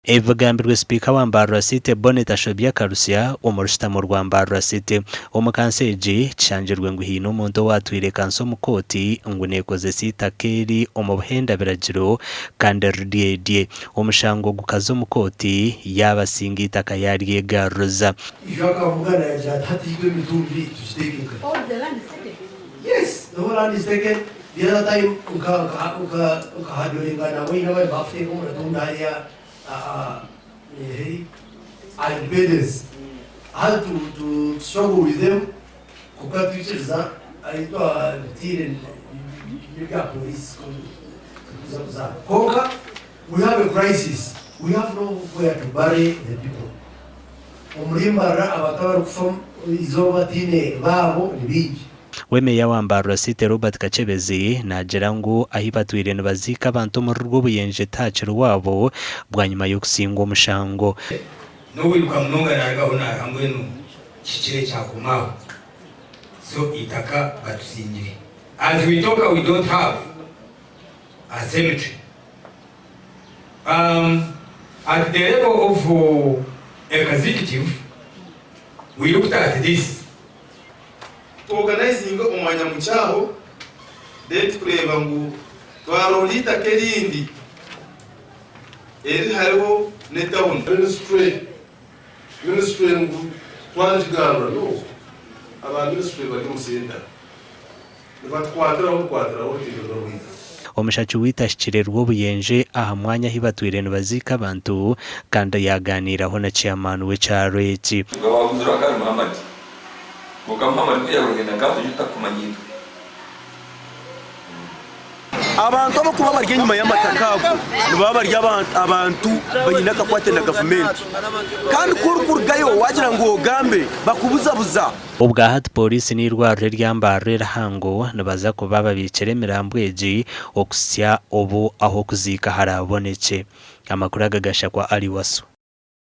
Ebi bigambirwe Sipiika wa Mbarara City, Bonny Tashobya Karusya omu rushutamo rwa Mbarara City. Omu kanso egi, kishangirwe ngu haine omuntu owaatwire kanso omu kooti ngu neekozesa eitaka eri omu buhenda biragiro kandi riri erye. Omushango gukaza omu kooti yaabasinga eitaka yaaryegaruriza. Ijo akavuga nagira ati hati itwe emitumbi tugiteeke nkahi? All the land is taken. Yes, the whole land is taken. The other time nka nka nka nkahadoringa nabwine abari bakuteeka omutumbi hariya heri aha Independence. I had to to struggle with them kwonka twikiriza ahu twabitiire n'ebya police kuza kuzaana. Kwonka we have a crisis, we have nowhere to bury the people. Omuri Mbarara abantu abarikufa eizooba bataine baabo ni baingi. We Meeya wa Mbarara City Robert Kakyebezi naagira ngu ahi batwire nibaziika abantu omuri Rwobuyenje tihakiri waabo bwanyima y'okusingwa omushango. N'owiruka munonga narugaho naruha mbwenu kihikire kyakoma aho so eitaka batusingire as we talk we don't have a cemetery um, at the level of executive we looked at this. Tu organizinge omwanya mukye aho then tukureeba ngu twaronda eitaka erindi eriri hariho n'etawuni. Ministry ministry ngu twagigambira no aba ministry bari omu center nibatukwatiraho bukwatiraho orutindo n'orwaitu. Omushaki waitu ahikire Rwobuyenje aha mwanya ahi batwire nibaziika abantu kandi yaaganiiraho na chairman w'ekyaro eki. Nga waaguzirwe akari Muhammad. Kwonka Muhammad ku yaakugira ngu nkaatugye tutakukumanya itwe. Abantu abarikuba bari enyima y'amataka ago nibaba bari abantu baine akakwate na gavumenti kandi ku orikurugayo waagira ngu ogambe bakubuzabuza. Obwa hati Pooriisi n'eirwariro erya Mbarara erihango nibaza kuba babiikire emirambo egi okuhitsya obu ah'okuziika haraabonekye. Amakuru aga gashakwa Ali Wasu.